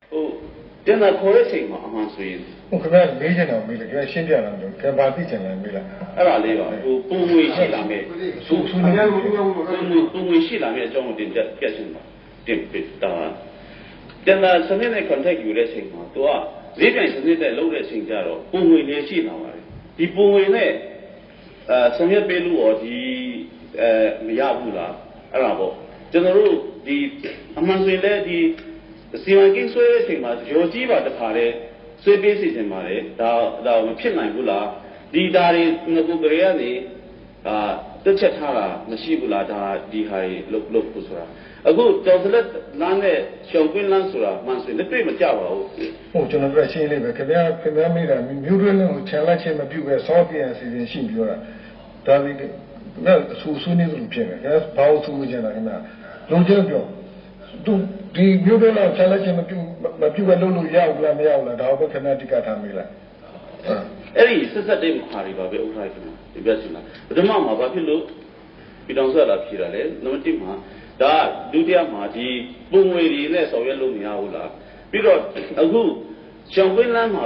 ဟိုတင်တာခေါ်တဲ့အချိန်မှာအမှန်ဆိုရင် ဟိုခင်ဗျာမေးချင်တာမေးလေခင်ဗျာရှင်းပြတာမလို့ခင်ဗျာသိချင်တယ်မေးလိုက် အဲ့ဒါလေးပါဟိုပုံငွေရှိလာမယ် ဆူဆူနေ ပုံငွေပုံငွေရှိလာမယ်အကြောင်းကိုတင်ပြပြချင်ပါတင်ပြတာတင်တာစနစ်နဲ့ contact ယူတဲ့အချိန်မှာ तू ကဈေးပြိုင်စနစ်နဲ့လုပ်တဲ့အချိန်ကျတော့ပုံငွေလည်းရှိလာပါတယ်ဒီပုံငွေနဲ့အဲဆောင်ရွက်ပေးလို့ရောဒီအဲမရဘူးလားအဲ့ဒါပေါ့ကျွန်တော်တို့ဒီအမှန်ဆိုရင်လည်းဒီစီမံကိန်းဆွဲတဲ့အချိန်မှာရော်ကြီးပါတခါလဲဆွဲပေးစီခြင်းပါတယ်ဒါဒါမဖြစ်နိုင်ဘူးလားဒီဒါတွေငကူကလေးကနေအာတက်ချက်ထားတာမရှိဘူးလားဒါဒီဟာတွေလုတ်လုတ်ဖို့ဆိုတာအခုကြောင်စလက်လမ်းနဲ့ရှောင်းကွင်းလမ်းဆိုတာမှန်ဆိုရင်လက်တွေ့မကြပါဘူး ဟုတ်ကျွန်တော်ပြောရှင်းလေးပဲခင်ဗျာခင်ဗျာမေးတာမြို့တွင်းလုံးကိုခြံလက်ချင်းမပြုတ်ပဲစောပြန်စီစဉ်ရှိပြောတာဒါဒီခင်ဗျာဆူဆူနေသလိုဖြစ်နေခင်ဗျာဘာလို့ဆူချင်တာခင်ဗျာလုံချင်ပြောသူဒီမြို့တွင်းလုံးခြံလက်ချင်းမပြုတ်မပြုတ်ပဲလုပ်လို့ရဘူးလားမရဘူးလားဒါပဲခင်ဗျာတိကထားမေးလိုက် အဲ့ဒီဆက်ဆက်တဲ့ဟာတွေပါပဲဥက္ကဋ္ဌခင်ဗျာဒီပြချင်တာပထမမှာဘာဖြစ်လို့ပြည်တော်ဆက်လာဖြေတာလဲနံပါတ်1မှာဒါဒုတိယမှာဒီပုံငွေတွေနဲ့ဆောင်ရွက်လို့မရဘူးလားပြီးတော့အခုရှောင်းကွင်းလမ်းမှာ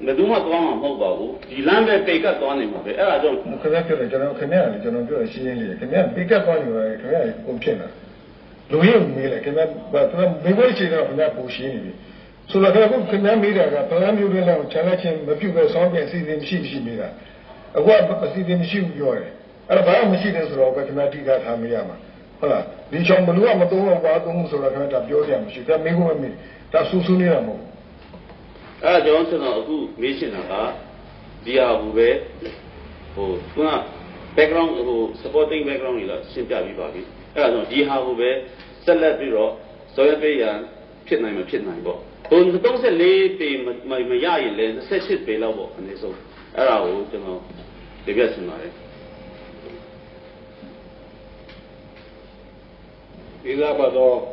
ဘယ်သူမှသွားမှာမဟုတ်ပါဘူးဒီလမ်းပဲပိတ်ကတ်သွားနေမှာပဲအဲ့ဒါကြောင့် ခင်ဗျာပြောတယ်ကျွန်တော်ခင်ဗျာလေကျွန်တော်ပြောရရှင်းရှင်းလေးခင်ဗျာပိတ်ကတ်သွားနေပါလေခင်ဗျာကုန်ဖြစ်လာလူရုပ်မေးလိုက်ခင်ဗျာဘာသူကမေးဖို့ရှိတော့ခင်ဗျာပူရှင်းနေပြီဆိုတော့ခင်ဗျာခင်ဗျာမေးတာကပလန်းမျိုးတွေလည်းခြံလက်ချင်းမပြုတ်ပဲဆောင်းပြန်စီစဉ်မရှိမရှိမေးတာအခုကအစီအစဉ်မရှိဘူးပြောတယ်အဲ့တော့ဘာမှမရှိတယ်ဆိုတော့ပဲခင်ဗျာတိကထားမေးရမှာဟုတ်လားဒီချောင်းဘလူကမသုံးတော့ဘာသုံးဘူးဆိုတော့ခင်ဗျာဒါပြောကြမရှိခင်ဗျာမေးဖို့မမေးဒါဆူဆူနေတာမဟုတ် အဲ့ဒါကြောင့်ကျွန်တော်အခုမေးချင်တာကဒီဟာဘူးပဲဟိုခုန background ဟို supporting background တွေတော့ရှင်းပြပြီးပါပြီအဲ့ဒါကြောင့်ဒီဟာကိုပဲဆက်လက်ပြီးတော့ဇော်ရပေးရန်ဖြစ်နိုင်မဖြစ်နိုင်ပေါ့ဟို34ပေမမရရင်လည်း28ပေလောက်ပေါ့အနည်းဆုံးအဲ့ဒါကိုကျွန်တော်ပြပြချင်ပါတယ် လေးစားပါတော့။